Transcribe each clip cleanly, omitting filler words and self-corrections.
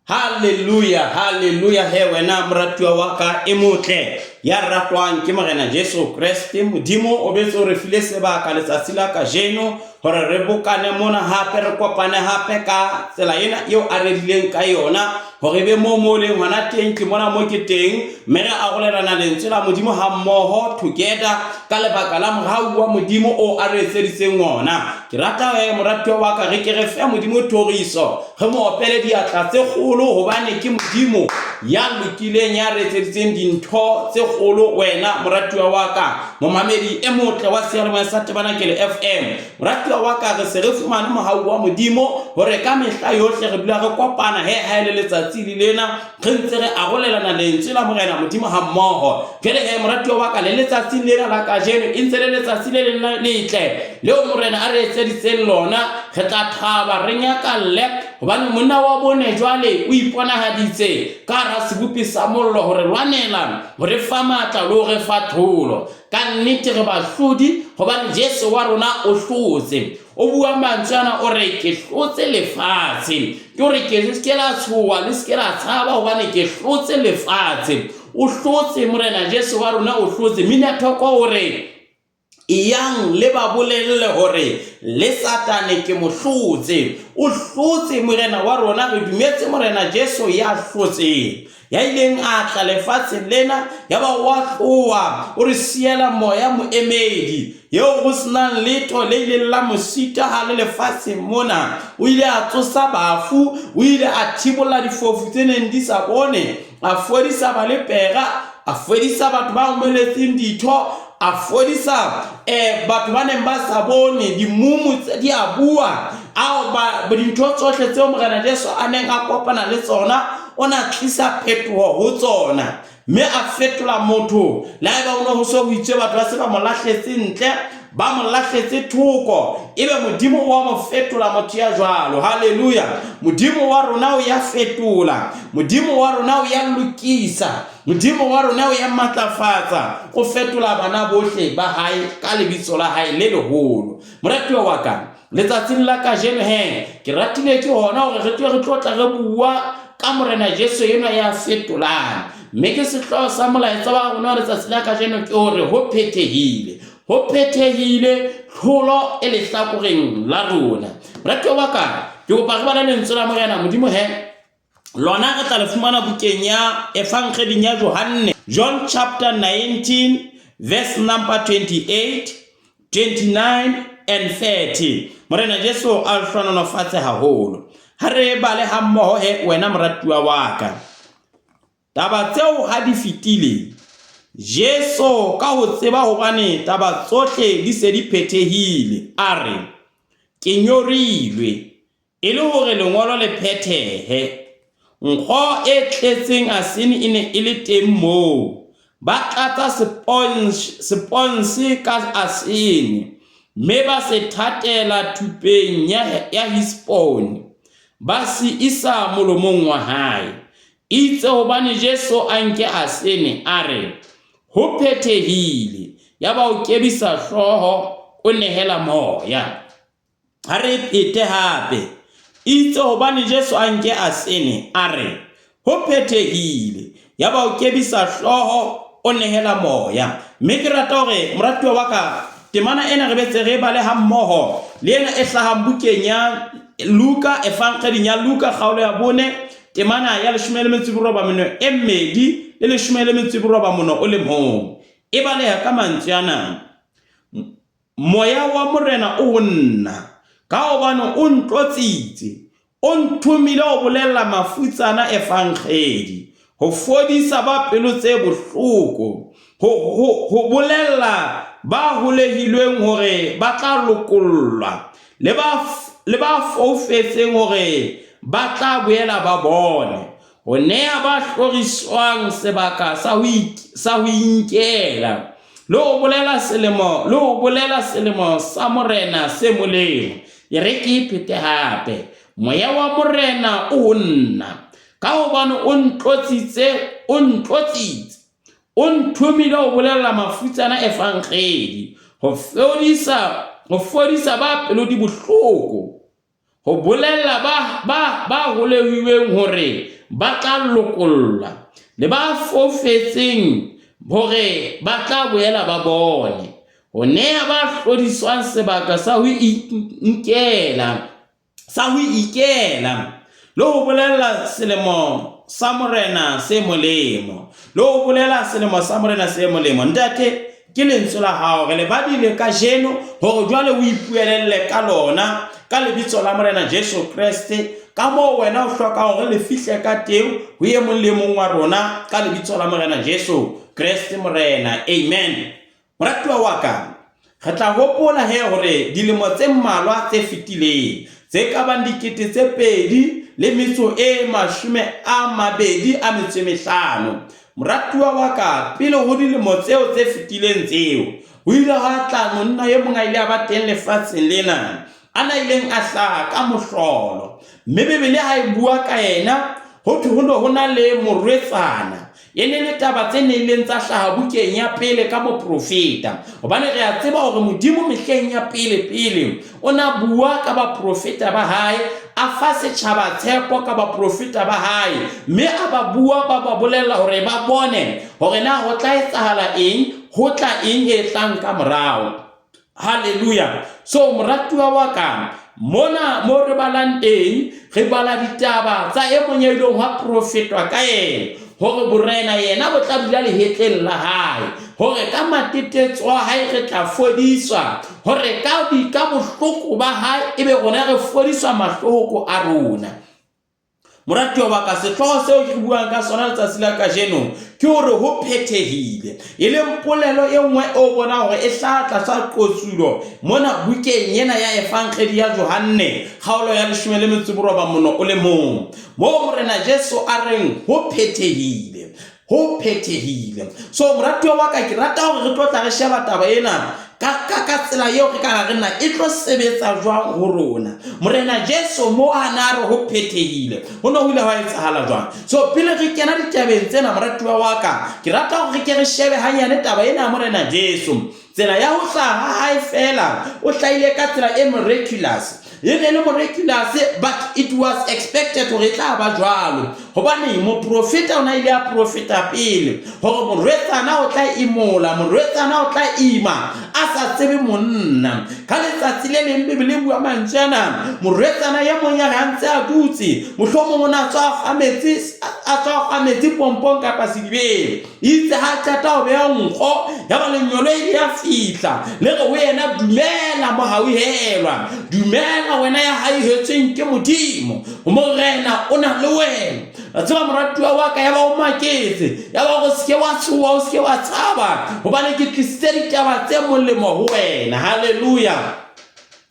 Hallelujah, hallelujah he wena moratuwa wa ka e motle ya ratwang ke Morena Jesu Kreste. Modimo o betse o re file sebaka letsatsi la kajeno hore re bokane mona hape, re kopane hape ka tsela ena eo a rerileng ka yona hore be moo mo leng hona teng, ke mona mo ke teng, mme re arolelana lentswe la Modimo hammoho together ka lebaka la mohau wa Modimo o a re etseditseng ona. Ke rata he moratuwa wa ka re ke re fe Modimo thoriso, re mo opele diatla tse kgolo hobane ke Modimo ya lokileng ya re etseditseng dintho tse kgolo. Wena moratuwa wa ka, momamedi e motle wa seyalemoya sa Tebanakele FM, moratuwa wa ka, re se re fumane mohau wa Modimo hore ka mehla yohle re dula re kopana he ha e le letsatsi le lena re ntse re arolelana lentswe la Morena Modimo ha mmoho. Jwale he moratuwa wa ka, le letsatsing lena la kajeno e ntse le letsatsi le leng letle leo Morena a re etseditseng lona, re tla thaba re nyakalle hobane monna wa bone jwale o iponahaditse ka hara sebopi sa mollo ho re lwanela, ho re fa matla le ho re fa tlholo. Ka nnete re bahlodi hobane Jesu wa rona o hlotse. O bua mantswe ana o re ke hlotse lefatshe. Ke hore ke se ke la tshoha le se ke la tshaba hobane ke hlotse lefatshe. O hlotse Morena Jesu wa rona o hlotse. Mina thoko o re eyang le ba bolelle hore le Satane ke mo hlotse. O hlotse Morena wa rona, re dumetse Morena Jesu ya hlotseng, ya ileng a tla lefatsheng lena, ya ba wa tloha, o re siela moya moemedi, eo ho senang letho le ileng la mo sita ha le lefatsheng mona. O ile a tsosa bafu, o ile a thibolla difofu tse neng di sa bone, a fodisa balepera, a fodisa batho ba omeletseng ditho, a fodisa batho ba neng ba sa bone, dimumu tse di a bua, ao ba dintho tsohle tseo Morena Jesu a neng a kopana le tsona, o na tlisa phetoho ho tsona, mme a fetola motho. Le haeba ho ne ho so ho itswe batho ba se ba mo lahletse ntle, ba mo lahletse thoko, ebe Modimo wa mo fetola motho ya jwalo. Haleluya! Modimo wa rona o ya fetola, Modimo wa rona o ya lokisa, Modimo wa rona o ya matlafatsa, o fetola bana bohle ba hae ka lebitso la hae le leholo. Moratuwa wa ka, letsatsing la kajeno he, ke ratile ke hona hore re tle re tlo tla re bua ka Morena Jesu enwa ya fetolang. Mme ke sehlooho sa molaetsa wa rona wa letsatsi la kajeno ke hore ho phethehile. Ho phethehile, tlholo e lehlakoreng la rona. Moratuwa wa ka, ke kopa re bale lentswe la Morena Modimo he. Lona re tla le fumana bukeng ya Evangeding ya Johanne, John chapter 19 verse number 28, 29 and 30. Morena Jesu a hlohonolofatse haholo. Ha re bale hammoho he wena moratuwa wa ka. Taba tseo ha di fetile, Jesu ka ho tseba hobane taba tsohle di se di phethehile, a re, Ke nyorilwe. E le hore lengolo le phethehe, nkgo e tletseng asene e ne e le teng moo. Ba tlatsa seponse ka asene mme ba se thatela thupeng ya, ya hispone, ba se isa molomong wa hae. Eitse hobane Jesu a nke asene, a re, Ho phethehile. Yaba o kebisa hlooho, o nehela moya. Ha re phete hape. Itse hobane Jesu a nke asene, a re, Ho phethehile. Yaba o kebisa hlooho, o nehela moya. Mme ke rata hore, moratuwa wa ka, temana ena re betse re bale hammoho le ena e hlahang bukeng ya Luka, Evangeding ya Luka, kgaolo ya bone, temana ya 18 e mmedi le 19 o le mong. E baleha ka mantswe ana. Moya wa Morena o ho nna, ka hobane o ntlotsitse, o nthomile ho bolella mafutsana evangedi, ho fodisa ba pelo tse bohloko, ho, ho, ho bolella ba holehilweng hore ba tla lokollwa, le ba, le ba foufetseng hore ba tla boela ba bone, ho nea ba hloriswang sebaka sa ho, sa ho inkela, le ho bolela selemo, le ho bolela selemo sa Morena se molemo. E re ke e phete hape. Moya wa Morena o ho nna, ka hobane o ntlotsitse, o ntlotsitse, o nthomile ho bolella mafutsana evangedi, ho fodisa, ho fodisa ba pelo di bohloko. Ho bolella ba, ba, ba holehilweng hore ba tla lokollwa, le ba foufetseng hore ba tla boela ba bone. Ho neha ba hlodiswang sebaka sa ho inkela, sa ho ikela, le ho bolella selemo sa Morena se molemo, le ho bolela selemo sa Morena se molemo. Ntate, ke lentswe la hao, re le badile kajeno hore jwale o ipuelelle ka lona ka lebitso la Morena Jesu Kreste, ka moo wena o hlokang hore le fihle ka teng ho e mong le mong wa rona ka lebitso la Morena Jesu Kreste Morena. Amen. Moratuwa wa ka, re tla hopola he hore dilemo tse mmalwa tse fetileng, tse ka bang 2025, moratuwa wa ka, pele ho dilemo tseo tse fetileng tseo, ho ile hwa tla monna e mong a ile a ba teng lefatsheng lena, a na ileng a hlaha ka mohlolo. Mme Bibele ha e bua ka yena, ho thwe ho ne ho na le morwetsana. E ne le taba tse nileng tsa hlaha bukeng ya pele ka moprofeta. Hobane re a tseba hore Modimo mehleng ya pele pele o na bua ka baprofeta ba hae, a fa setjhaba tshepo ka baprofeta ba hae, mme a ba bua ba ba bolella hore ba bone hore na ho tla etsahala eng, ho tla eng e tlang ka morao. Hallelujah. So moratuwa wa ka, mona mo re balang teng, re bala ditaba tsa e mong ya ileng hwa profetwa ka yena hore borena yena bo tla dula lehetleng la hae, hore ka matetetso a hae re tla fodiswa, hore ka ka bohloko ba hae ebe rona re fodiswa mahloko a rona. Moratuwa wa ka, sehlooho seo ke buang ka sona letsatsi la kajeno ke hore ho phethehile, e leng polelo e nngwe o bona hore e hlaha tlasa qotsulo mona bukeng ena ya Evangeli ya Johanne, kgaolo ya 18 o le mong, moo Morena Jesu a reng ho phethehile. Ho phethehile. So moratuwa wa ka, ke rata hore re tlo tla re sheba taba ena ka, ka, ka tsela eo re ka ra re na e tlo sebetsa jwang ho rona. Morena Jesu mo a na re ho phethehile, ho ne ho ile hwa etsahala jwang? So pele re kena ditabeng tsena moratuwa wa ka, ke rata hore re ke re shebe hanyane taba ena ya Morena Jesu. Tsela ya ho hlaha ha hae feela, o hlahile ka tsela e miraculous. E ne le miraculous, but it was expected hore e tla ba jwalo. Hobane moprofeta o ne a ile a profeta pele hore morwetsana o tla imola, morwetsana o tla ima a sa tsebe monna. Ka letsatsi le leng Bibele e bua mantswe ana, morwetsana e mong ya re a ntse a dutse, mohlomong o ne a tswa kga metsi, a tswa kga metsi pompong kapa sedibeng. Itse ha qeta ho beha nkgo, yaba lengeloi le a fihla, le re ho yena, Dumela, mohauhelwa, dumela wena ya hauhetsweng ke Modimo, Morena o na le wena. A tseba moratuwa wa ka, yaba o maketse, yaba o se ke wa tshoha, o se ke wa tshaba, hobane ke tlisitse ditaba tse molemo ho wena. Haleluya.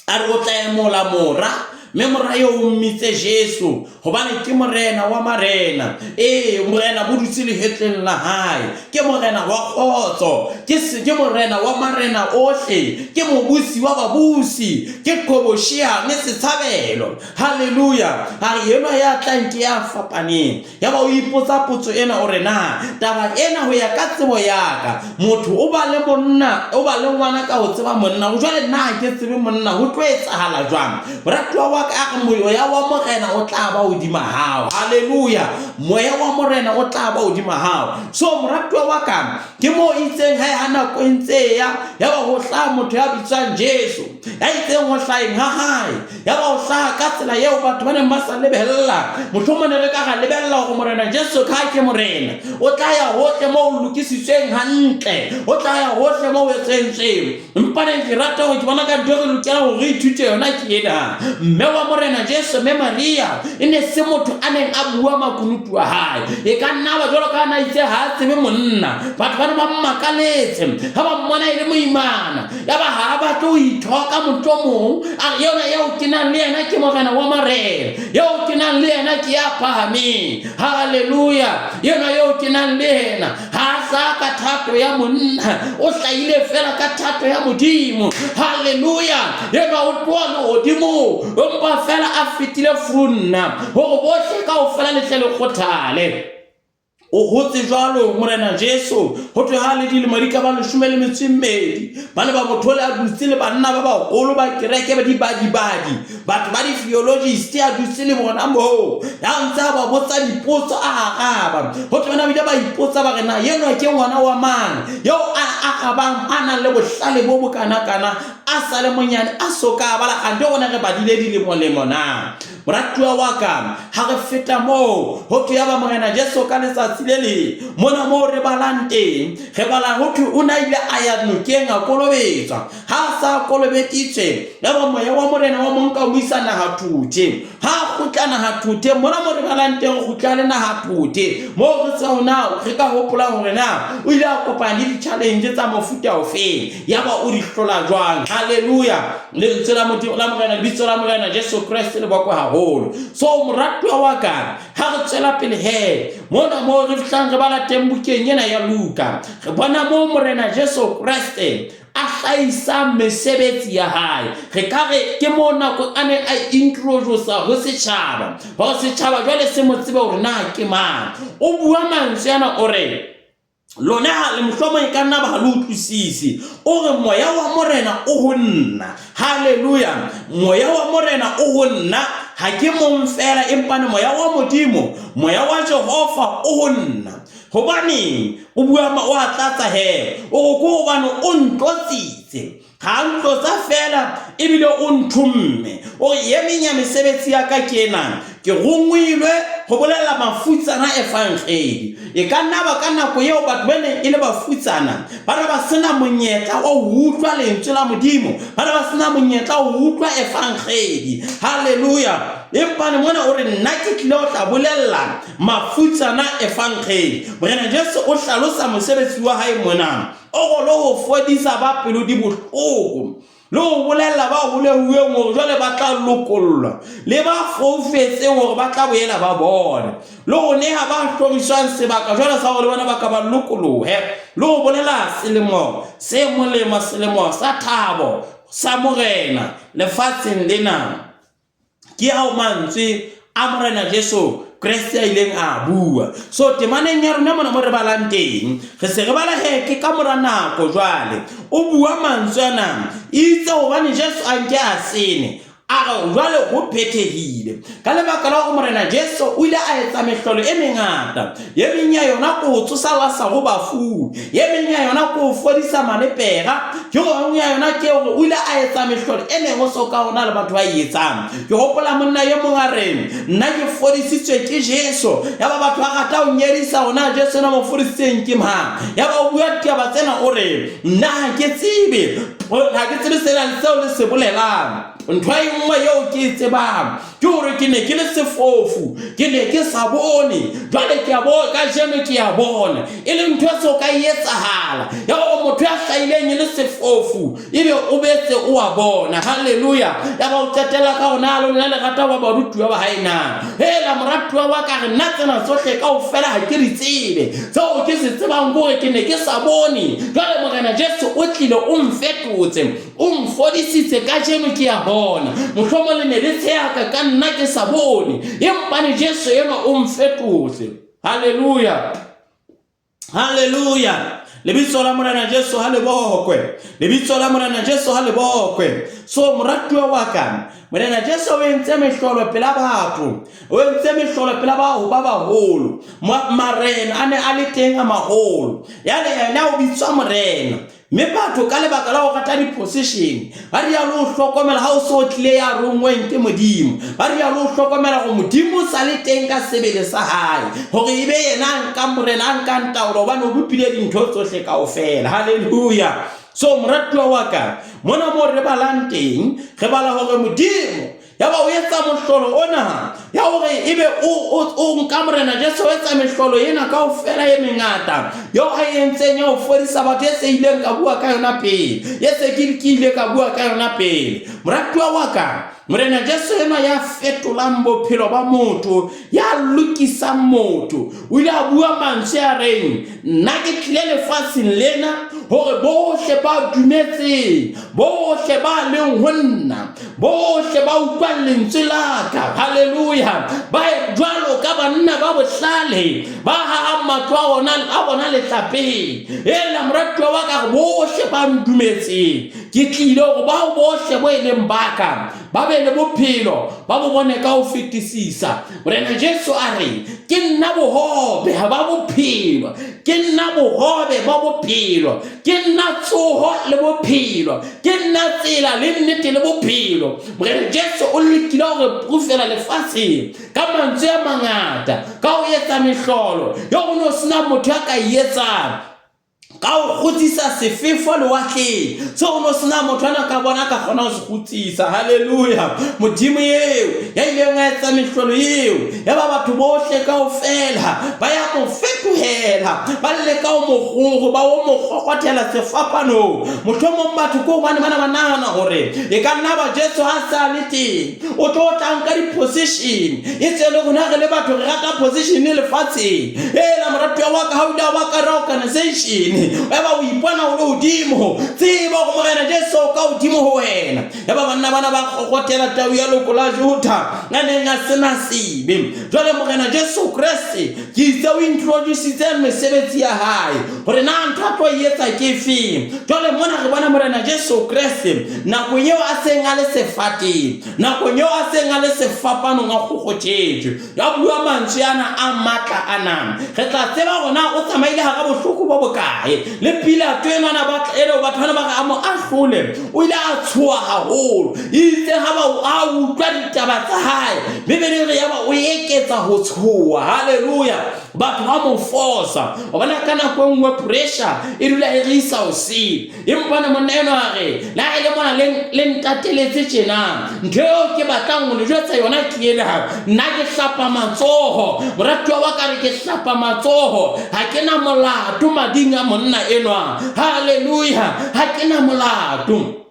A re o tla emola mora, mme mora eo o mmitse Jesu, hobane ke morena wa marena. Ee, morena bo dutse lehetleng la hae, ke morena wa kgotso, ke, ke morena wa marena ohle, ke mobusi wa babusi, ke qhobosheane setshabelo. Haleluya. A re enwa ya tlang ke ya fapaneng. Yaba o ipotsa potso ena o re na taba ena ho ya ka tsebo ya ka, motho o ba le monna, o ba le ngwana ka ho tseba monna, jwale nna ha ke tsebe monna, ho tlo etsahala jwang? Moratuwa wa ka a re moya wa Morena o tla ba hodima hao. Haleluya. Moya wa Morena o tla ba hodima hao. So moratuwa wa ka, ke moo itseng ha ha nako e ntse e ya, yaba ho hlaha motho ya bitswang Jesu, ya itseng ho hlaheng ha hae, yaba o hlaha ka tsela eo batho ba neng ba sa lebella. Mohlomong ne re ka ra lebella hore Morena Jesu ka ke Morena, o tla ya hohle moo o lokisitsweng hantle, o tla ya hohle moo o etsentsweng. Empa ne ke rata hore ke bona ka ntho e re lokelang hore re ithute yona ke ena. Mme wa Morena Jesu, Mme Maria, e ne se motho a neng a bua makunutu a hae. E ka nna ba jwalo ka na itse ha a tsebe monna. Batho ba ne ba mmakaletse ha ba mmona e le moimana. Yaba ha a batle ho ithoka mohlomong, a re yona eo ke nang le yena ke Morena wa marena, eo ke nang le yena ke ya phahameng. Haleluya! Yena eo ke nang le yena ha a hlaha ka thato ya monna, o hlahile fela ka thato ya Modimo. Haleluya! Yena o tloha lehodimong, empa fela a fetile through nna, hore bohle kaofela le tle le kgothale. O hotse jwalo Morena Jesu, ho thwe ha le dilemo di ka ba 12, ba ne ba mo thole a dutse le banna ba baholo ba kereke ba dibadibadi, batho ba di-theologist, a dutse le bona moo, ya ntse a ba botsa dipotso a araba. Ho thwe bana ba ile ba ipotsa ba re, na enwa ke ngwana wa mang eo a arabang, a nang le bohlale bo bokanakana, a sa le monyane, a so ka a bala, kgante rona re badile dilemolemo na? Moratuwa wa ka, ha re feta moo, ho thwe yaba Morena Jesu ka letsatsi le leng, mona moo re balang teng, re bala ho thwe o ne a ile a ya nokeng a kolobetswa. Ha a sa kolobeditswe, yaba moya wa Morena wa mo nka o mo isa nahathothe. Ha a kgutla nahathothe, mona moo re balang teng, o kgutla le nahathothe, moo re tsebang na re ka hopola hore na o ile a kopana le di-challenge tsa mofuta ofeng, yaba o di hlola jwang. Hallelujah! Lentswe la Modimo la Morena, lebitso la Morena Jesu Kreste le bokwe haholo. So moratuwa wa ka, ha re tswela pele he, mona moo re fihlang re bala teng bukeng ena ya Luka, re bona moo Morena Jesu Kreste a hlahisang mesebetsi ya hae. Re ka re ke moo nako a neng a introduce ho setjhaba, hore setjhaba jwale se mo tsebe hore na ke mang. O bua mantswe ana o re, lona ha le mohlomong e ka nna ba ha le utlwisise. O re moya wa Morena o ho nna. Haleluya! Moya wa Morena o ho nna, ha ke mong feela, empa ne moya wa Modimo, moya wa Jehova o ho nna. Hobaneng? O bua o a tlatsa he. O re ke hobane o ntlotsitse. Ga a ntlotsa feela, ebile o nthomme. O re, E meng ya mesebetsi ya ka ke ena, ke rongwilwe ho bolella mafutsana evangedi. E ka nna ba ka nako eo batho ba neng e le bafutsana ba ne ba sena monyetla wa ho utlwa lentswe la Modimo, ba ne ba sena monyetla wa ho utlwa evangedi. Haleluya! Empa mona o re, nna ke tlile ho tla bolella mafutsana evangedi. Morena Jesu o hlalosa mosebetsi wa hae mona. O re le ho fodisa ba pelo di bohloko, le ho bolella ba holehuweng hore jwale ba tla lokollwa, le ba foufetseng hore ba tla boela ba bone, le ho neha ba hloriswang sebaka jwale sa hore le bona ba ka ba lokolohe, le ho bolela selemo se molemo, selemo sa thabo sa Morena lefatsheng lena. Ke ao mantswe a Morena Jesu Kreste a ileng a bua. So temaneng ya rona mona mo re balang teng, re se re bala he ke ka mora nako jwale. O bua mantswe ana, itse hobane Jesu a nke a sene, a re jwale ho phethehile. Ka lebaka la hore Morena Jesu o ile a etsa mehlolo e mengata, ye meng ya yona ke ho tsosa Lasaro bafung, ye meng ya yona ke ho fodisa malepera, ke nngwe ya yona ke hore o ile a etsa mehlolo e neng o so ka hona le batho ba e etsang. Ke hopola monna e mong a re, nna ke fodisitswe ke Jesu. Yaba batho ba rata ho nyedisa hore na Jesu ena mo fodisitseng ke mang. Yaba o bua ditaba tsena o re, nna ha ke tsebe, ha ke tsebe sena seo le se bolelang. Ntho e nngwe eo ke e tsebang ke hore ke ne ke le sefofu, ke ne ke sa bone, jwale ke a bona, kajeno ke a bona. E le ntho e so ka e etsahala ya hore motho ya hlahileng e le sefofu ebe o betse o a bona. Haleluya! Ya ba o qetela ka hore na lona le rata ho ba barutuwa ba hae na? Hela moratuwa wa ka, re nna tsena tsohle kaofela ha ke di tsebe. Seo ke se tsebang ke hore ke ne ke sa bone, jwale Morena Jesu o tlile o mfetotse. O mfodisitse, kajeno ke a bona. Mohlomong le ne le tshehaka ka nna ke sa bone, empane Jesu enwa o mfetotse. Haleluya, haleluya. Lebitso la Morena Jesu ha le bokwe, lebitso la Morena Jesu ha le bokwe. So moratuwa wa ka, Morena Jesu o entse mehlolo pela batho, o entse mehlolo pela bao ba baholo. Marena a ne a le teng a maholo, yale yena o bitswa morena. Mme batho ka lebaka la ho rata di-position ba rialo ho hlokomela ha o so tlile ya rongweng ke Modimo, ba rialo ho hlokomela hore Modimo o sa le teng ka sebele sa hae, hore e be yena a nkang morena, a nkang taolo, hobane o bopile dintho tsohle kaofela. Haleluya! So moratuwa wa ka, mona moo re balang teng, re bala hore Modimo yaba o etsa mohlolo ona ya hore ebe o nka Morena Jesu o etsa mehlolo ena kaofela e mengata eo a e entseng ya ho fodisa batho, e se ileng ka bua ka yona pele, e se ke ile ka bua ka yona pele. Moratuwa wa ka, Morena Jesu enwa ya fetolang bophelo ba motho, ya lokisang motho, o ile a bua mantswe a reng, nna ke tlile lefatsheng lena hore bohle ba dumetseng, bohle ba leng ho nna Bohle ba utlwang lentswe la ka, haleluya, ba jwalo ka banna ba bohlale ba hahang matlo a bona a bona letlapeng. Ela moratuwa wa ka, bohle ba ndumetseng, ke tlile hore bao bohle bo e leng ba ka ba be le bophelo, ba bo bone ka ho fetisisa. Morena Jesu a re, ke nna bohobe ba bophelo, ke nna bohobe ba bophelo, ke nna tsoho le bophelo, ke nna tsela le nnete le bophelo. Morena Jesu o lekile ho re proofela lefatsheng ka mantswe a mangata, ka ho etsa mehlolo eo ho ne ho sena motho ya ka e etsang, ka ho kgutsisa sefefo lewatleng seo ho ne ho sena motho ana ka bona ka kgona ho se kgutsisa. Halleluja! Modimo eo ya ileng a etsa mehlolo eo, ya ba batho bohle kaofela ba ya mo fetohela, ba leka ho mo kgogo, ba o mo kgokgothela sefapanong. Mohlomong batho ke hobane ba ne ba nahana hore e ka nna ba Jesu ha sa le teng o tlo tla nka di-position, e tse le rona re le batho re rata position lefatsheng. Ela moratuwa wa ka, ha o ile wa ka ra organization, eba o ipona o le hodimo, tseba hore Morena Jesu o ka hodimo ho wena. Eba banna bana ba kgokgothela tau ya loko la Juda a neng a sena sebe. Jwale Morena Jesu Kreste ke itse o introducitse mesebetsi ya hae hore na ntho a tlo e etsa ke efeng. Jwale mona re bona Morena Jesu Kreste nakong eo a seng a le sefateng, nakong eo a seng a le sefapanong a kgokgothetswe, a bua mantswe ana a matla ana. Re tla tseba hore na o tsamaile hara bohloko bo bokae. Le Pilato enwana ba eno batho bana ba re a mo ahlole, o ile a tshoha haholo. Itse ha ba a utlwa ditaba tsa hae, Bibele e re yaba o eketsa ho tshoha. Haleluya! Batho ba mo fosa. O bona ka nako e nngwe pressure e dula e re isa ho sele. Empa ne monna enwa a re, le ha e le mona le, le ntateletse tjena, ntho eo ke batlang ho le jwetsa yona ke ena, nna ke hlapa matsoho. Moratuwa wa ka re ke hlapa matsoho, ha ke na molato mading a monna enwa. Haleluya, ha ke na molato.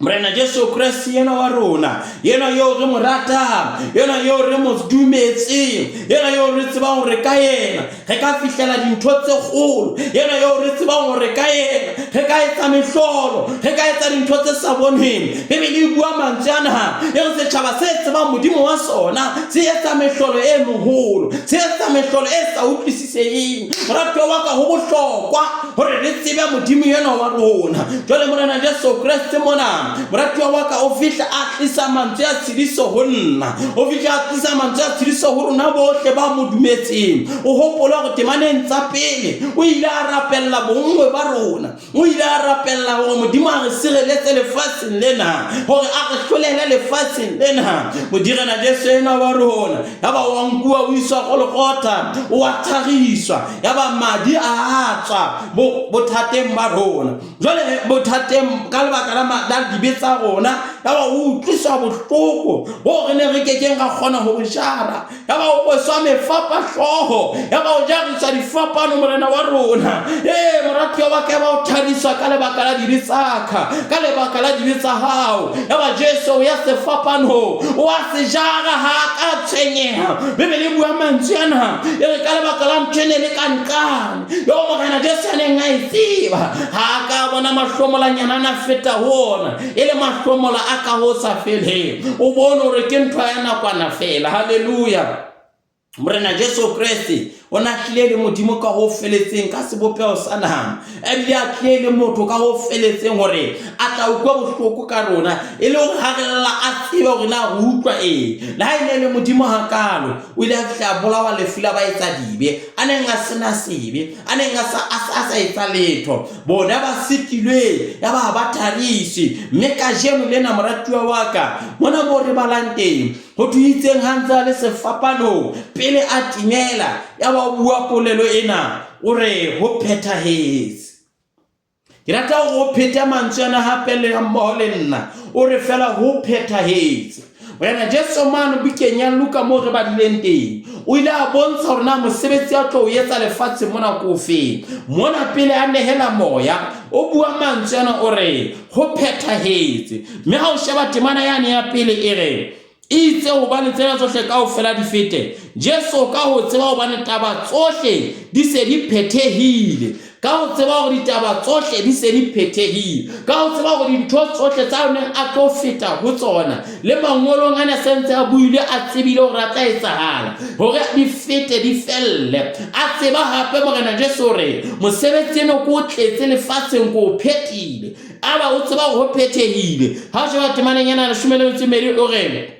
Morena Jesu Kreste yena wa rona, yena eo re mo ratang, yena eo re mo dumetseng, yena eo re tsebang hore ka yena re ka fihlela dintho tse kgolo, yena eo re tsebang hore ka yena re ka etsa mehlolo, re ka etsa dintho tse sa bonweng. Bibele e bua mantswe ana, e re setjhaba se tsebang Modimo wa sona se etsa mehlolo e meholo, se etsa mehlolo e sa utlwisiseheng. Moratuwa wa ka, ho bohlokwa hore re tsebe Modimo enwa wa rona. Jwale Morena Jesu Kreste mona, moratuwa wa ka, o fihla a tlisa mantswe a tshediso ho nna, o fihla a tlisa mantswe a tshediso ho rona bohle ba mo dumetseng. O hopole hore temaneng tsa pele o ile a rapella bonngwe ba rona, o ile a rapella hore Modimo a re sireletse lefatsheng lena, hore a re hlolele lefatsheng lena. Modirena Jesu enwa wa rona, yaba wa nkuwa o iswa Golgotha, o a thariswa, yaba madi a tswa bothateng ba rona. Jwale bothateng ka lebaka la dibe tsa rona, yaba o utlwiswa bohloko bo re ne re kekeng ra kgona ho bo jara. Yaba o rweswa mefapahlooho, yaba o jariswa difapano, Morena wa rona. Ee, moratuwa wa ka, yaba o thariswa ka lebaka la dibe tsa ka, ka lebaka la dibe tsa hao. Yaba Jesu o ya sefapanong, o a se jara, ha a ka tshwenyeha. Bibele e bua mantswe ana, e re ka lebaka la ntho e ne le ka nqane eo Morena Jesu a neng a e tseba, ha a ka bona mahlomolanyana a na feta ho ona, e le mahlomola a ka ho sa feleng. O bone hore ke ntho ya nakwana fela. Haleluya! Morena Jesu Kreste o na tlile le Modimo ka ho feletseng ka sebopeho sa nama, ebile a tlile le motho ka ho feletseng hore a tla utlwa bohloko ka rona, e le hore ha re lla a tsebe hore na re utlwa eng. Le ha e ne le Modimo hakalo, o ile a fihla a bolawa lefu la baetsadibe, a neng a sena sebe, a neng a sa etsa letho. Bona ba sitilweng ya ba ba thariswe. Mme kajeno lena, moratuwa wa ka, mona moo re balang teng, ho thwe itseng ha ntse a le sefapanong, pele a timela, ya ba o bua polelo ena, o re ho phethahetse. Ke rata hore o phete mantswe ana hape le mmoho le nna, o re fela ho phethahetse. Morena Jesu mane bukeng ya Luka moo re badileng teng, o ile a bontsha hore na mosebetsi a tlo o etsa lefatsheng mona ke ofeng. Mona pele a nehela moya, o bua mantswe ana o re ho phethahetse. Mme ha o sheba temana yane ya pele e re, Itse hobane tsena tsohle kaofela di fete, Jesu ka ho tseba hobane taba tsohle di se di phethehile. Ka ho tseba hore ditaba tsohle di se di phethehile, ka ho tseba hore dintho tsohle tsa o neng a tlo feta ho tsona le mangolong a ne sentse a buile, a tsebile hore a tla etsahala, hore di fete di felle. A tseba hape Morena Jesu hore mosebetsi eno ke o tletse lefatsheng, ke o phethile. A ba o tseba hore ho phethehile. Ha o sheba temaneng ena 12, o re,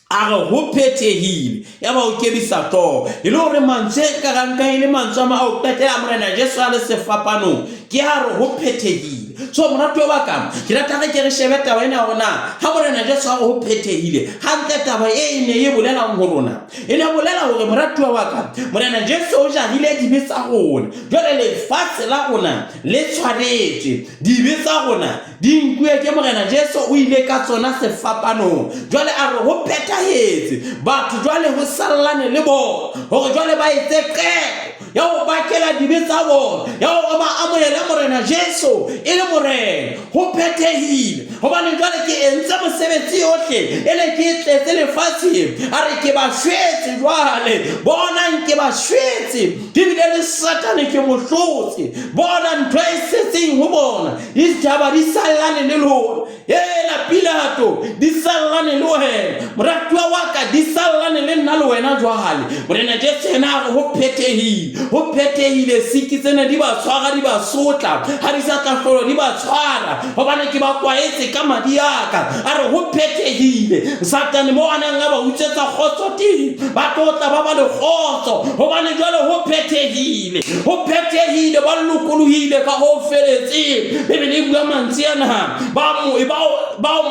a re ho phethehile, yaba o kebisa hlooho. E le hore mantswe e ka ra nka e le mantswe a ma a ho qetela Morena Jesu a le sefapanong, ke a re ho phethehile. So moratuwa wa ka, ke rata re ke re shebe taba ena hore na ha Morena Jesu a re ho phethehile, hantle taba e e ne e bolelang ho rona. E ne bolela hore moratuwa wa ka, Morena Jesu o jarile dibe tsa rona. Jwale lefatshe la rona le tshwaretswe. Dibe tsa rona di nkuwe ke Morena Jesu, o ile ka tsona sefapanong. Jwale a re ho phethahetse. Batho jwale ho sallane le bona hore jwale ba etse qeto ya ho bakela dibe tsa bona, ya hore ba amohele Morena Jesu e le Morena. Ho phethehile, hobane jwale ke entse mosebetsi yohle e ne ke e tletse lefatsheng. A re ke ba shwetse jwale, bonang ke ba shwetse, ke bile le Satane ke mo hlotse. Bona ntho e setseng ho bona, ditjhaba di sallane le lona. Hela Pilato, di sallane le wena. Moratuwa wa ka, di sallane le nna le wena jwale. Morena Jesu yena a re ho phethehile, ho phethehile. Siki tsena di ba tshwara, di ba sotla, ha di sa tla hlolo di ba tshwara, hobane ke ba kwaetse ka madi a ka. A re ho phethehile. Satane mo a neng a ba utswetsa kgotso teng, ba tlo tla ba ba le kgotso, hobane jwale ho phethehile, ho phethehile, ba lokolohile ka ho feletseng. Bibele e bua mantswe ana, ba mo bao bao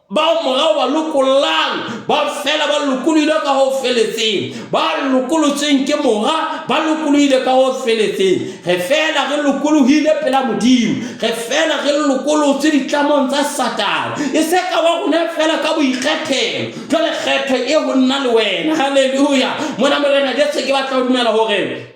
bao morao ba lokollang ba fela ba lokolohile ka ho feletseng, ba lokolotsweng ke mora ba lokolohile ka ho feletseng. Re fela re lokolohile pela Modimo, re fela re lokolotswe ditlamong tsa Satane, e se ka wa rona fela ka boikgethelo. Jwale kgetho e ho nna le wena. Halleluja. Mona Morena Jesu ke batla ho dumela hore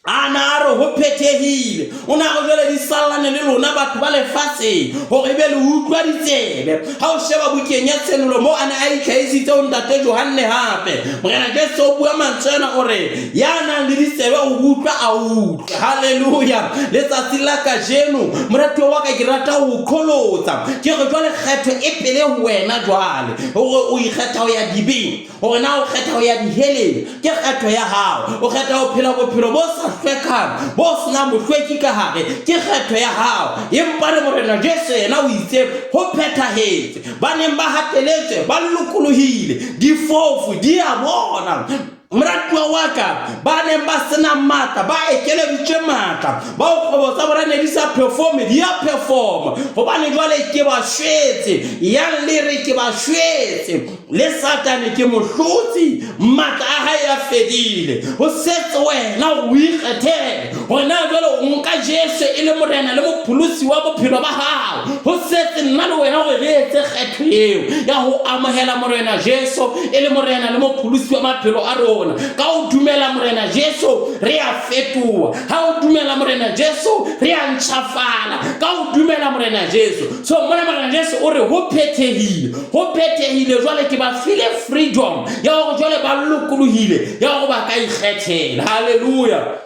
a na a re ho phethehile. O na re jwale di sallane le lona batho ba lefatsheng hore ebe le utlwa ditsebe. Ha o sheba bukeng ya Tshenolo mo a ne a itlhahisitse ho Ntate Johanne hape, Morena Jesu o bua mantswe ana, o re ya nang le ditsebe o utlwa a utlwe. Halleluja. Letsatsi la kajeno moratuwa wa ka, ke rata ho qholotsa, ke re jwale kgetho e pele ho wena jwale, hore o ikgetha ho ya dibeng, hore na o kgetha ho ya diheleng, ke kgetho ya hao. O kgetha ho phela bophelo bo sa hlwekang, bo senang bohlweki ka hare, ke kgetho ya hao. Empa re Morena Jesu yena o itse ho phethahetse. Ba neng ba hateletswe ba lokolohile, difofu di a bona. Moratuwa wa ka, ba neng ba sena matla ba ekeleditswe matla, bao kgwebo tsa bona ne di sa performe di a performa, hobane jwale ke ba shwetse. Yang le re ke ba shwetse, le Satane ke mohlotsi, matla a hae a fedile. Ho setse wena hore o ikgethele hore na jwale o nka Jesu e le Morena le Mopholosi wa bophelo ba hao. Ho setse nna le wena hore re etse kgetho eo ya ho amohela Morena Jesu e le Morena le Mopholosi wa maphelo a rona. Ka ho dumela Morena Jesu re a fetoha. Ha o dumela Morena Jesu re a ntjhafala. Ka ho dumela Morena Jesu. So mona Morena Jesu o re ho phethehile, ho phethehile. Jwale ke ba file freedom ya hore jwale ba lokolohile ya hore ba ka ikgethela. Hallelujah.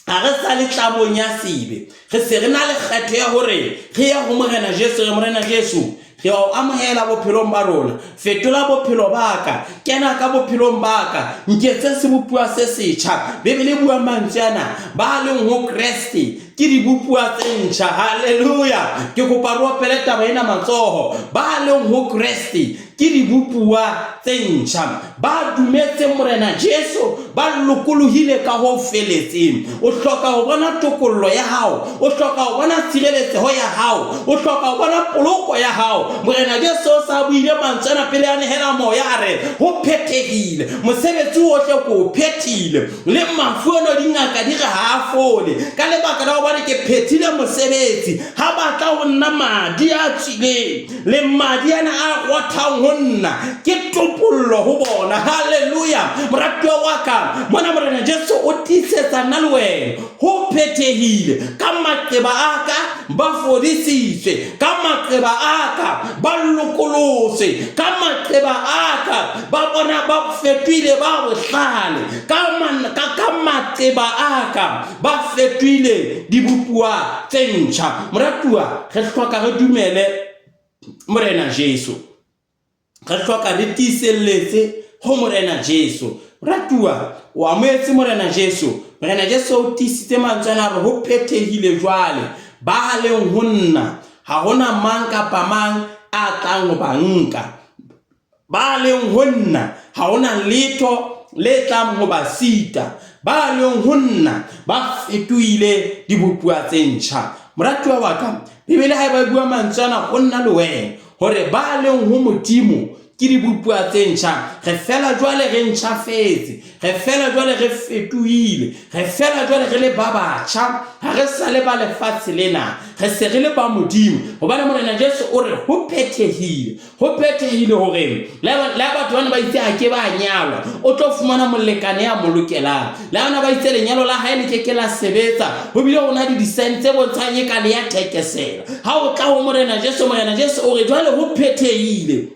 Ha re sa le tlamong ya sebe, re se re na le kgetho ya hore re ye ho Morena Jesu, re Morena Jesu, re o amohela bophelong ba rona, fetola bophelo ba ka, kena ka bophelong ba ka, nketse sebopuwa se setjha. Bibele e bua mantswe ana, ba leng ho Kreste ke dibopuwa tse ntjha. Hallelujah. Ke kopa re opele taba ena matsoho. Ba leng ho Kreste ke dibopuwa tse ntjha. Ba dumetseng Morena Jesu ba lokolohile ka ho feletseng. O hloka ho bona tokollo ya hao, o hloka ho bona tshireletseho ya hao, o hloka ho bona poloko ya hao. Morena Jesu o sa buile mantswe ana pele a nehela moya, a re ho phethehile, mosebetsi ohle ke o phethile. Le mafu ano dingaka di re ha a fole ka lebaka la hobane ke phethile mosebetsi. Ha batla ho nna madi a tswileng le madi ana a rothang ho nna ke topollo ho bona. Halleluja. Moratuwa wa ka, mona Morena Jesu o tiisetsa nna le wena ho phethehile. Ka maqeba a ka ba fodisitswe, ka maqeba a ka ba lokolotswe, ka maqeba a ka ba bona ba fetohile ba bohlale, ka Maqeba a ka ba fetohile dibopuwa tse ntjha. Moratuwa, re hloka re dumele Morena Jesu. Re hloka re tiiselletse ho Morena Jesu. Moratuwa, o amohetse Morena Jesu. Morena Jesu o tiisitse mantswe ana a re ho phethehile jwale. Ba leng ho nna, ha hona mang kapa mang a tlang ho ba nka. Ba leng ho nna, ha hona letho le tlang ho ba sita. Ba leng ho nna ba fetohile dibopuwa tse ntjha. Moratuwa wa ka, Bibele ha e ba bua mantswe ana ho nna le wena, hore ba leng ho Modimo ke dibopuwa tse ntjha. Re fela jwale re ntjhafetse, re fela jwale re fetohile, re fela jwale re le ba batjha, ha re sa le ba lefatshe lena, re se re le ba Modimo. Hobane Morena Jesu o re ho phethehile. Ho phethehile hore le ha batho bana ba itse ha ke ba nyalwa, o tlo fumana molekane ya mo lokelang. Le ha bana ba itse lenyalo la hae le ke ke la sebetsa, ho bile ho na le di-sign tse bontshang e ka le ya thekesela. Ha o tla ho Morena Jesu, Morena Jesu o re jwale ho phethehile.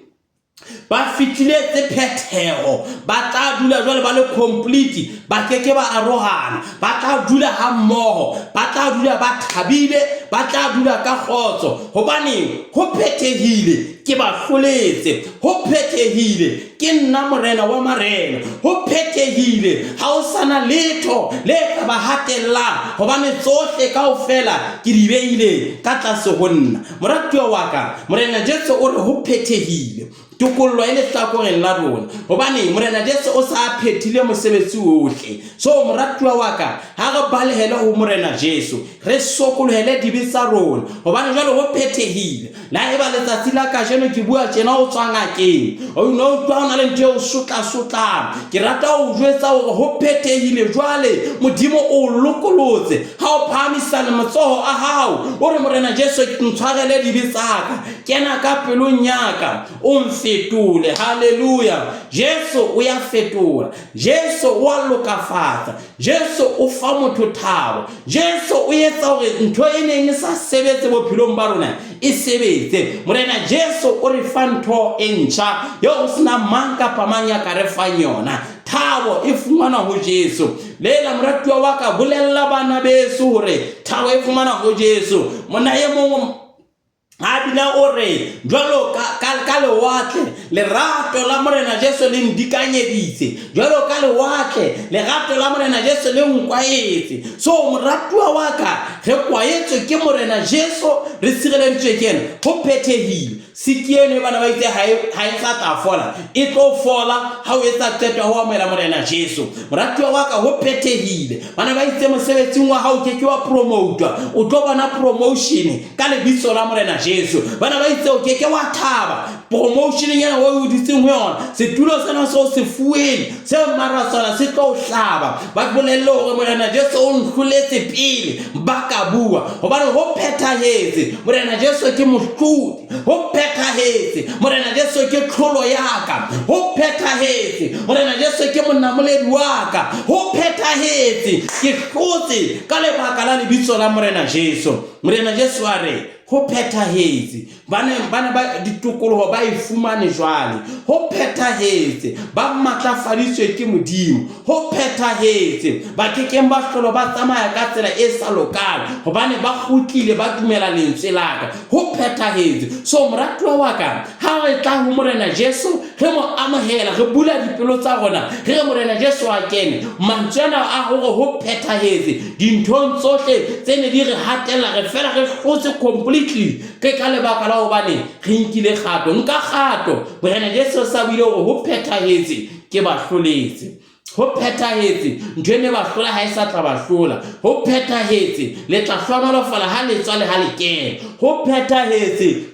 Ba fihliletse phetheho, ba tla dula jwale ba le complete, ba ke ke ba arohana, ba tla dula hammoho, ba tla dula ba thabile, ba tla dula ka kgotso. Hobaneng? Ho phethehile, ke ba hloletse. Ho phethehile, ke nna Morena wa marena. Ho phethehile, ha ho sa na letho le ka ba hatellang, hobane tsohle kaofela ke di behile ka tlase ho nna. Moratuwa wa ka, Morena Jesu o re ho phethehile. Tokollo e lehlakoreng la rona, hobane Morena Jesu o sa phethile mosebetsi ohle. So, moratuwa wa ka, ha re balehele ho Morena Jesu, re sokolohele dibe tsa rona, hobane jwale ho phethehile. Le ha eba letsatsi la kajeno ke bua tjena o tswa ngakeng, o no utlwa ho na le ntho e o sotla-sotlang, ke rata ho o jwetsa hore ho phethehile jwale. Modimo o o lokolotse. Ha o phahamisa matsoho a hao, o re, Morena Jesu, ntshwarele dibe tsa ka. Kena ka pelong ya ka, o mfetole. Haleluya! Jesu o ya fetola. Jesu o a lokafatsa. Jesu o fa motho thabo. Jesu o etsa hore ntho e neng e sa sebetse bophelong ba rona e sebetse. Morena Jesu o re fa ntho e ntjha eo ho sena mang kapa mang ya ka re fang yona. Thabo e fumanwa ho Jesu. Lela moratuwa wa ka, bolella bana beso hore thabo e fumanwa ho Jesu. Monna e mong a bina o re jwalo ka, ka, ka lewatle lerato la Morena Jesu le ndikanyeditse, jwalo ka lewatle lerato la Morena Jesu le nkwaetse. So moratuwa wa ka, re kwaetswe ke Morena Jesu, re sireleditswe ke yena, ho phethehile. Siki eno e bana ba itse ha e ha e sa tla fola, e tlo fola ha o etsa qeto ya ho amohela Morena Jesu. Moratuwa wa ka, ho phethehile. Bana ba itse mosebetsing wa hao ke ke wa promotwa, o tlo bona promotion ka lebitso la Morena Jesu. Bana ba itse o ke ke wa thaba promotioneng ena o dutseng ho yona, setulo sena se o se fuweng se maratswana se tlo o hlaba. Ba bolelle hore Morena Jesu o nhloletse pele ba ka bua, hobane ho phethahetse. Morena Jesu ke mohlodi, ho phethahetse. Morena Jesu ke tlholo ya ka, ho phethahetse. Morena Jesu ke monamoledi wa ka, ho phethahetse. Ke hlotse ka lebaka la lebitso la Morena Jesu. Morena Jesu a re ho phethahetse. Ba ne ba ne ba ditokoloho ba e fumane jwale. Ho phethahetse. Ba matlafaditswe ke Modimo. Ho phethahetse. Ba ke keng ba hlolo ba tsamaya ka tsela e sa lokang, hobane ba kgutlile ba dumela lentswe la ka. Ho phethahetse. So moratuwa wa ka, ha re tla ho Morena Jesu, re mo amohela, re bula dipelo tsa rona, re re Morena Jesu a kene. Mantswe ana a hore ho phethahetse dinthong tsohle tse ne di re hatella, re fela re hlotse completely. Ke ka lebaka la hobane re nkile kgato. Nka kgato. Morena Jesu sa buile hore ho phethahetse, ke ba hloletse. Ho phethahetse, ntho e ne ba hlola ha e sa tla ba hlola. Ho phethahetse, le tla hlohonolofala ha le tswa le ha le kena. Ho phethahetse,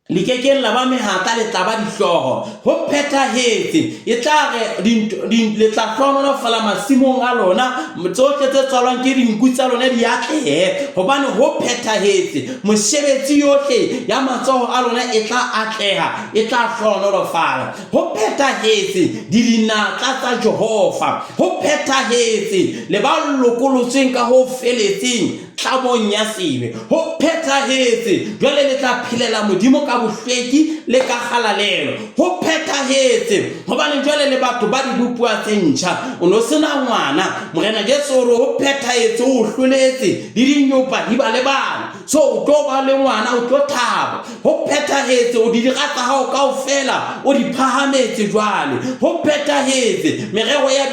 le ke keng la ba mehatla, le tla ba dihlooho. Ho phethahetse, e tla re le tla hlohonolofala masimong a lona, tsohle tse tswalwang ke dinku tsa lona di atlehe, hobane ho phethahetse, mosebetsi yohle ya matsoho a lona e tla atleha, e tla hlohonolofala. Ho phethahetse, di dinatla tsa Jehova. Ho phethahetse, le ba lokolotsweng ka ho feletseng. tlamong ya sebe. Ho phethahetse, jwale le tla phelela Modimo ka bohlweki le ka kgalalelo. Ho phethahetse, hobane jwale le batho ba dibopuwa tse ntjha. O no sena ngwana, Morena Jesu o re ho phethahetse, o hloletse le dinyopa di ba le bana. So o tlo ba le ngwana, o tlo thaba. Ho phethahetse, o dira tsa hao kaofela, o di phahametse jwale. Ho phethahetse, merero ya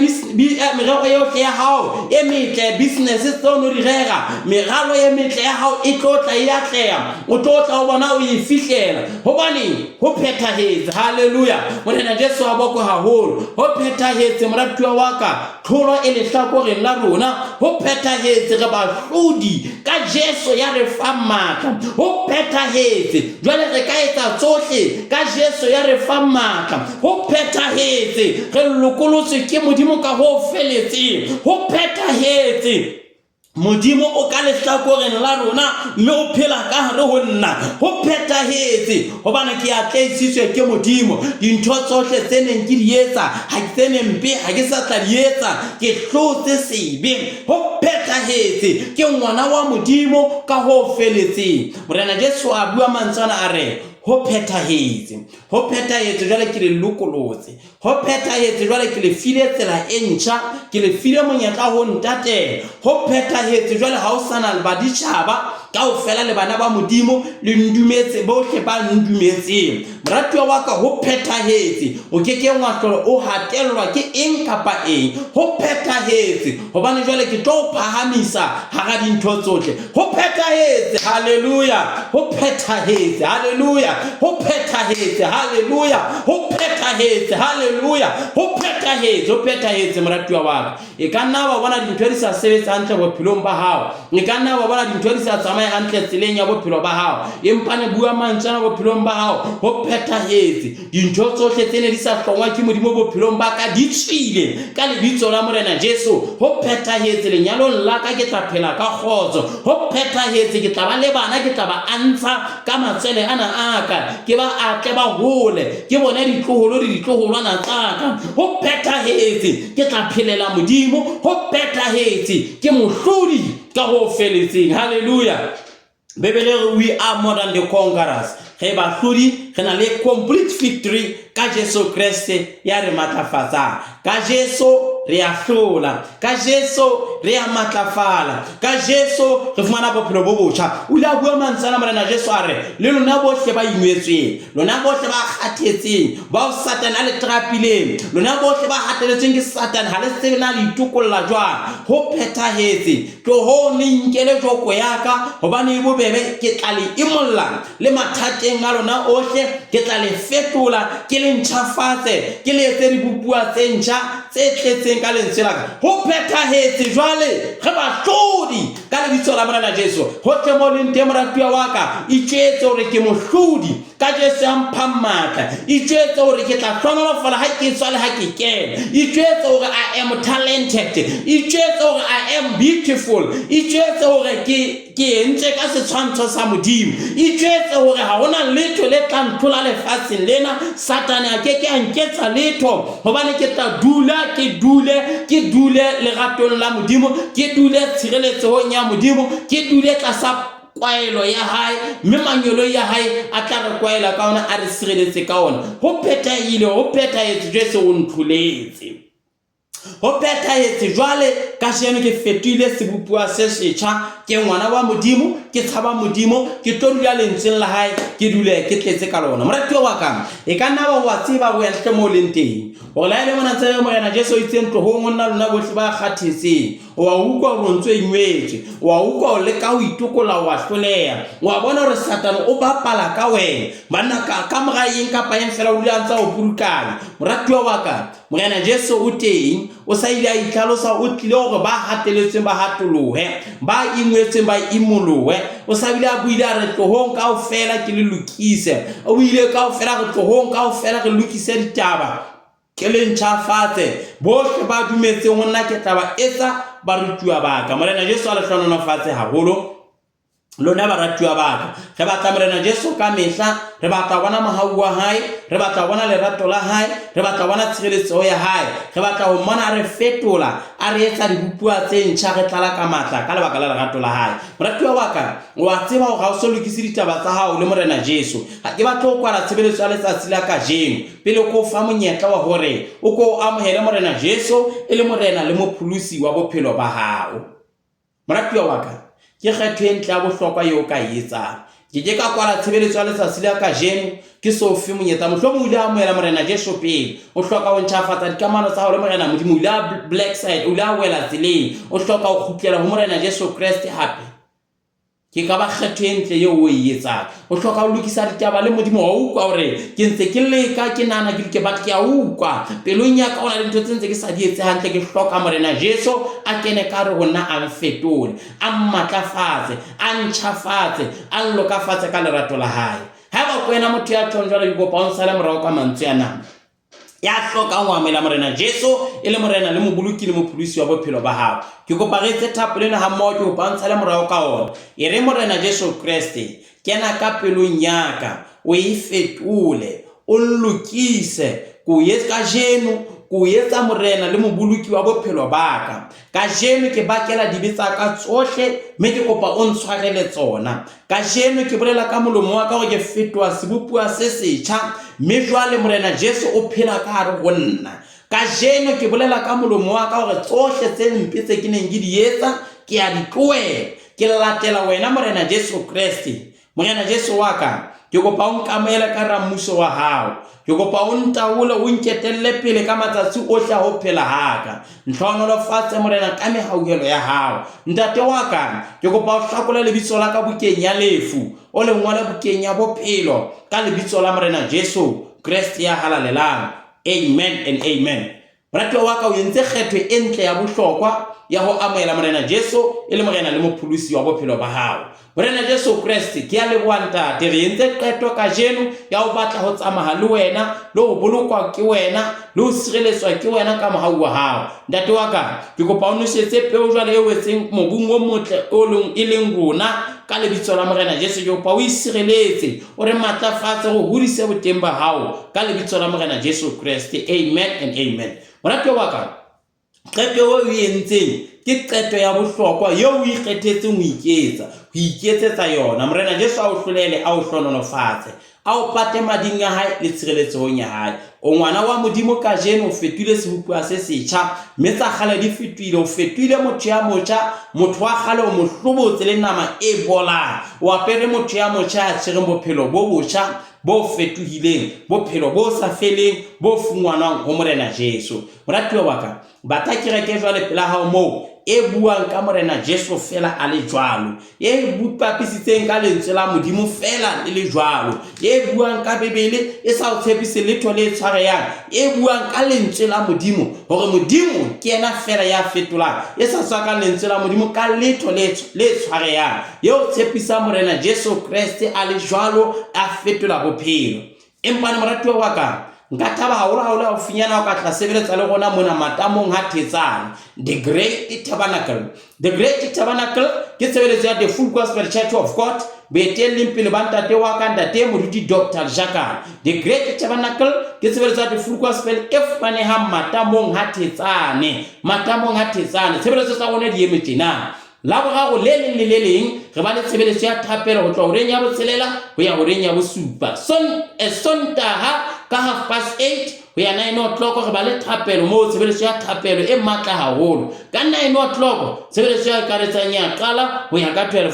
merero yohle ya hao e metle, business tseo no di rera, meralo e metle ya hao e tlo tla e atleha. O tlo tla o bona o e fihlela. Hobaneng? Ho phethahetse. Hallelujah. Morena Jesu a bokwe haholo. Ho phethahetse, moratuwa wa ka. Tlholo e lehlakoreng la rona. Ho phethahetse, re bahlodi ka Jesu ya re fang matla. Ho phethahetse, jwale re ka etsa tsohle ka Jesu ya re fang matla. Ho phethahetse, re lokolotswe ke Modimo ka ho feletseng. Ho phethahetse. Modimo o ka lehlakoreng la rona mme o phela ka hare ho nna. Ho phethahetse hobane ke atlehisitswe ke Modimo. Dintho tsohle tse neng ke di etsa, ha ke tse neng mpe, ha ke sa tla di etsa. Ke hlotse sebe. Ho phethahetse, ke ngwana wa Modimo ka ho feletseng. Morena Jesu a bua mantswe ana a re, Ho phethahetse. Ho phethahetse, jwale ke le lokolotse. Ho phethahetse jwale ke le file tsela e ntjha, ke le file monyetla ho ntatela. Ho phethahetse jwale ha o sana le baditjhaba kaofela le bana ba Modimo le ndumetse bohle ba ndumetseng. Moratuwa wa ka, ho phethahetse. O ke keng wa hlola o hatellwa ke eng kapa eng. Ho phethahetse hobane jwale ke tlo o phahamisa hara dintho tsohle. Ho phethahetse, haleluya. Ho phethahetse, haleluya. Ho phethahetse, haleluya. Ho phethahetse, haleluya. Ho phethahetse, ho phethahetse, moratuwa wa ka. E ka nna wa bona dintho di sa sebetse hantle bophelong ba hao. E ka nna wa bona dintho di sa tsamaye hantle tseleng ya bophelo ba hao. Empa ne bua mantswe ana bophelong ba hao. Ho phethahetse. Dintho tsohle tse ne di sa hlongwa ke Modimo bophelong ba ka di tswile ka lebitso la Morena Jesu. Ho phethahetse lenyalong la ka ke tla phela ka kgotso. Ho phethahetse ke tla ba le bana, ke tla ba antsha ka matswele ana a ka, ke ba atle ba hole, ke bone ditloholo le ditloholwana tsa ka. Ho phethahetse ke tla phelela Modimo. Ho phethahetse ke mohlodi ka ho feletseng. Hallelujah. Bibele re we are more than the conquerors. Re bahlodi, re na le complete victory ka Jesu Kreste ya re matlafatsang. Ka Jesu re a hlola, ka Jesu re a matlafala, ka Jesu re fumana bophelo bo botjha. O ile a bua mantswe ana Morena Jesu a re, le lona bohle ba imetsweng, lona bohle ba kgathetseng, bao Satane a le trapileng, lona bohle ba hateletsweng ke Satane, ha le tsebe na le itokolla jwang. Ho phethahetse. Tlohong le inkele joko ya ka, hobane e bobebe, ke tla le imolla le mathateng a lona ohle, ke tla le fetola, ke le ntjhafatse, ke le etse dibopuwa tse ntjha tse tletseng ka lentswe la ka. Ho phethahetse jwale, re bahlodi ka lebitso la Morena Jesu. Hohle moo leng teng, moratuwa wa ka, itjwetse hore ke mohlodi ka Jesu ya mphang matla. Itjwetse hore ke tla hlohonolofala ha ke tswa le ha ke kena. Itjwetse hore I am talented. Itjwetse hore I am beautiful. Itjwetse hore ke ke entswe ka setshwantsho sa Modimo. Itjwetse hore ha hona letho le tla ntlhola lefatsheng lena. Satane a ke ke a nketsa letho hobane ke tla dula ke dule ke dule leratong la Modimo, ke dule tshireletsehong ya Modimo, ke dule tlasa kwaelo ya hae mme mangeloi ya hae a tla re kwaela ka ona a re sireletse ka ona. Ho phethahile, ho phethahetse, Jesu o ntlholetse. Ho phethahetse jwale kajeno ke fetohile sebopuwa se setjha, ke ngwana wa Modimo, ke tshaba Modimo, ke tlo dula lentsweng la hae, ke dule ke tletse ka lona. Moratuwa wa ka, e ka nna ba wa tseba wena hle moo o leng teng hore la e le mona tsebe Morena Jesu o itseng tlohong ho nna lona bohle ba kgathetseng. Wa utlwa hore o ntso ingwetswe, wa utlwa o leka ho itokolla, wa hloleha, wa bona hore Satane o bapala ka wena. Banna, ka, ka mora eng kapa eng fela o dula a ntse a o purukanya. Moratuwa wa ka, Morena Jesu o teng, o sa ile a itlhalosa, o tlile hore ba hateletsweng ba hatolohe, ba ingwetsweng ba imolohe. O sa bile a buile a re tlohong kaofela ke le lokise. O buile kaofela re tlohong kaofela re lokise ditaba. Ke le ntjhafatse, bohle ba dumetseng ho nna ke tla ba etsa barutuwa ba ka. Morena Jesu a le hlohonolofatse haholo. Lona baratuwa ba ka, re batla Morena Jesu ka mehla, re batla ho bona mohau wa hae, re batla ho bona lerato la hae, re batla ho bona tshireletseho ya hae, re batla ho mmona a re fetola, a re etsa dibopuwa tse ntjha, re tlala ka matla ka lebaka la lerato la hae. Moratuwa wa ka, o a tseba hore ha o so lokise ditaba tsa hao le Morena Jesu. Ha ke batle ho kwala tshebeletso ya letsatsi la kajeno pele ke o fa monyetla wa hore o ko o amohele Morena Jesu e le Morena le Mopholosi wa bophelo ba hao. Moratuwa wa ka, ke kgetho e ntle ya bohlokwa eo o ka e etsang. Ke ke ka kwala tshebeletso ya letsatsi la kajeno ke so fe monyetla. Mohlomong o ile a amohela Morena Jesu pele. O hloka ho ntjhafatsa dikamano tsa hao le Morena Modimo. O ile a black side, o ile a wela tseleng. O hloka ho kgutlela ho Morena Jesu Kreste hape. Ke ka ba kgetho e ntle eo o e etsang. O hloka ho lokisa ditaba le Modimo. Wa utlwa hore ke ntse ke leka, ke nahana ke loke, but ke a utlwa pelong ya ka ho na le ntho tse ntse ke sa di etse hantle. Ke hloka Morena Jesu a kene ka hare ho nna, a mfetole, a mmatlafatse, a ntjhafatse, a nlokafatse ka lerato la hae. Haeba ke wena motho ya tjhong jwalo, ke kopa o ntshale morao ka mantswe ana. Ya hlokang ho amohela Morena Jesu e le Morena le Moboloki le Mopholosi wa bophelo ba hao. Ke kopa re etse thapelo ena hammoho, ke kopa o ntshale morao ka ona. E re, Morena Jesu Kreste, kena ka pelong ya ka, o e fetole, o nlokise. Ke o etsa kajeno, ke o etsa Morena le Moboloki wa bophelo ba ka. Kajeno ke bakela dibe tsa ka tsohle, mme ke kopa o ntshwarele tsona. Kajeno ke bolela ka molomo wa ka hore ke fetoha sebopuwa se setjha, mme jwale Morena Jesu o phela ka hare ho nna. Kajeno ke bolela ka molomo wa ka hore tsohle tse mpe tse ke neng ke di etsa, ke a di tlohela. Ke latela wena Morena Jesu Kreste. Morena Jesu wa ka, ke kopa o nkamohele ka hara mmuso wa hao. Ke kopa o ntaole, o nketelle pele ka matsatsi ohle a ho phela ha ka. Ntlhohonolofatse Morena ka mehauhelo ya hao. Ntate wa ka, ke kopa o hlakole lebitso la ka bukeng ya lefu, o le ngole bukeng ya bophelo ka lebitso la Morena Jesu Kreste ya halalelang. Amen and amen. Moratuwa wa ka, o entse kgetho e ntle ya bohlokwa ya ho amohela Morena Jesu e le Morena le Mopholosi wa bophelo ba hao. Morena Jesu Kreste, ke a leboha Ntate, re entse qeto kajeno ya ho batla ho tsamaya le wena, le ho bolokwa ke wena, le ho sireletswa ke wena ka mohau wa hao. Ntate wa ka, ke kopa o nosetse peo jwale e wetseng mobung o motle o leng e leng rona ka lebitso la Morena Jesu. Ke kopa o e sireletse, o re matlafatse, o hodise boteng ba hao ka lebitso la Morena Jesu Kreste. Amen and amen. Moratuwa wa ka, qeto eo o e entseng ke qeto ya bohlokwa eo o ikgethetseng ho iketsa, ho iketsetsa yona. Morena Jesu a o hlolele, a o hlohonolofatse, a o pate mading a hae le tshireletsehong ya hae. O ngwana wa Modimo kajeno, o fetohile sebopuwa se setjha, mme tsa kgale di fetohile. O fetohile motho ya motjha, motho wa kgale o mo hlobotse le nama e bolang. O apere motho ya motjha ya tshwereng bophelo bo botjha, bo fetohileng, bophelo bo sa feleng bo fungwanwang ho Morena Jesu. Moratuwa wa ka, batla kereke jwale pela hao moo e buang ka Morena Jesu feela a le jwalo, e bapisitseng ka lentswe la Modimo feela le le jwalo, e buang ka Bibele e sa o tshepise letho le tshwareyang, e buang ka lentswe la Modimo hore Modimo ke yena feela ya fetolang, e sa tswakang lentswe la Modimo ka letho le tshwareyang, eo tshepisang Morena Jesu Kreste a le jwalo a fetola bophelo. Empa ne moratuwa wa ka, nka thaba haholo haholo haufinyana o ka tla sebeletsa le rona mona matamong ha Thetsane, The Great Tabernacle. The Great Tabernacle ke tshebeletso ya The Full Gospel Church of God, boetelleng pele ba ntate wa ka, ntate moruti Doctor Jakana. The Great Tabernacle ke tshebeletso ya The Full Gospel e fumanehang matamong ha Thetsane, matamong ha Thetsane. Tshebeletso tsa rona di eme tjena. Laboraro le leng le le leng re ba le tshebeletso ya thapelo ho tloha horeng ya botshelela ho ya horeng ya bosupa. Sontaha ka 8:30 ho ya 9 o'clock re ba le thapelo moo, tshebeletso ya thapelo e matla haholo. Ka 9 o'clock tshebeletso ya ekaretsang ya qala ho ya ka 12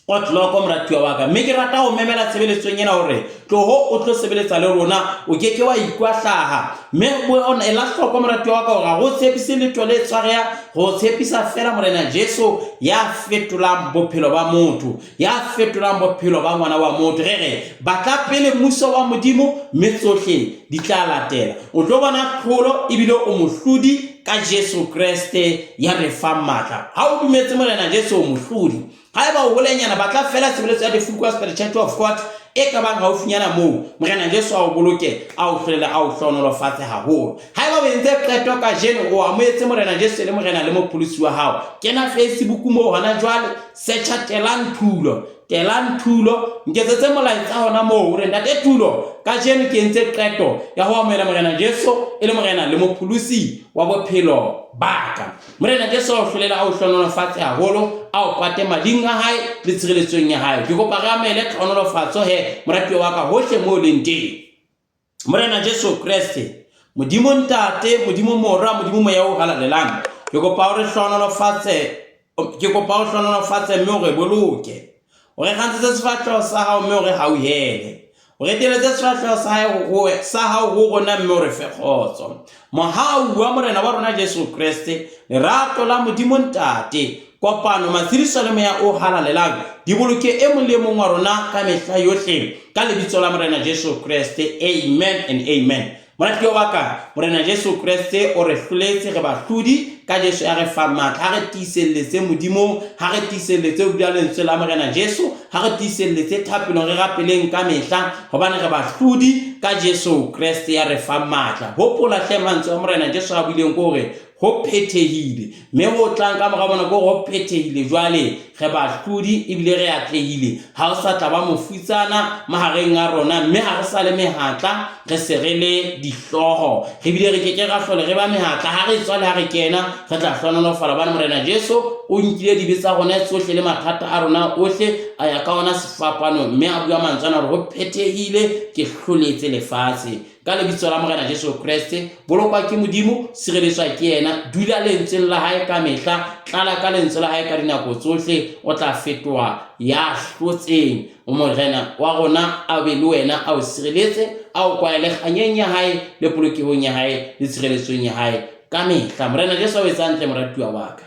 o'clock, moratuwa wa ka. Mme ke rata ho memela tshebeletsong ena hore tloho o tlo sebeletsa le rona, o ke ke wa ikwahlaha. Mme ela hloko moratuwa wa ka hore ha go tshepise letho le tshwareha, go tshepisa fela Morena Jesu ya fetolang bophelo ba motho, ya fetolang bophelo ba ngwana wa motho. Re re batla pele mmuso wa Modimo mme tsohle di tla latela. O tlo bona tlholo ebile o mohlodi ka Jesu Kreste ya re fang matla. Ha o dumetse Morena Jesu, o mohlodi. Haeba o holenyana, batla feela tshebeletso ya The Full Gospel Church of God. e ka bang haufinyana moo. Morena Jesu a o boloke, a o hlolele, a o hlohonolofatse haholo. Haeba o entse qeto kajeno, o amohetse Morena Jesu e le Morena le Mopholosi wa hao, kena Facebook moo hona jwale, searcha Telang Thulo. Telang Thulo, nketsetse molaetsa hona moo, o re, Ntate Thulo, kajeno ke entse qeto ya ho amohela Morena Jesu e le Morena le Mopholosi wa bophelo ba ka. Morena Jesu a o hlolele, a o hlohonolofatse haholo, a o pate mading a hae le tshireletsong ya hae. Ke kopa re amohele tlhohonolofatso he, moratuwa wa ka, hohle moo o leng teng. Morena Jesu Kreste, Modimo Ntate, Modimo Mora, Modimo Moya o Halalelang, ke kopa o re hlohonolofatse, ke kopa o hlohonolofatse mme o re boloke. O re kgantshetse sefahleho sa hao mme o re hauhele. O reteletse sefahleho sa hae sa hao ho rona mme o re fe kgotso. Mohau wa Morena wa rona Jesu Kreste, lerato la Modimo Ntate, kopano, matshediso le Moya o Halalelang di boloke e mong le e mong wa rona ka mehla yohle, ka lebitso la Morena Jesu Kreste. Amen and amen. Moratuwa wa ka, Morena Jesu Kreste o re hloletse, re bahlodi ka Jesu ya re fang matla. Ha re tiiselletse Modimong, ha re tiiselletse ho dula lentswe la Morena Jesu, ha re tiiselletse thapelong, re rapeleng ka mehla, hobane re bahlodi ka Jesu Kreste ya re fang matla. Hopola hle mantswe a Morena Jesu a buileng ke hore ho phethehile, mme ho tlang ka mora mona ke hore ho phethehile. Jwale re bahlodi ebile re atlehile. Ha o sa tla ba mofutsana mahareng a rona, mme ha re sa le mehatla, re se re le dihlooho. Re bile re ke ke ra hlole re ba mehatla. Ha re tswa le ha re kena, re tla hlohonolofala, hobane Morena Jesu o nkile dibe tsa rona tsohle le mathata a rona ohle, a ya ka ona sefapanong, mme a bua mantswe ana hore ho phethehile, ke hloletse lefatshe. Ka lebitso la Morena Jesu Kreste, bolokwa ke Modimo, sireletswa ke yena, dula lentsweng la hae ka mehla, tlala ka lentswe la hae ka dinako tsohle, o tla fetoha ya hlotseng. Morena wa rona a be le wena, a o sireletse, a o kwaele kganyeng ya hae le polokehong ya hae le tshireletsong ya hae ka mehla. Morena Jesu a o etsa hantle, moratuwa wa ka.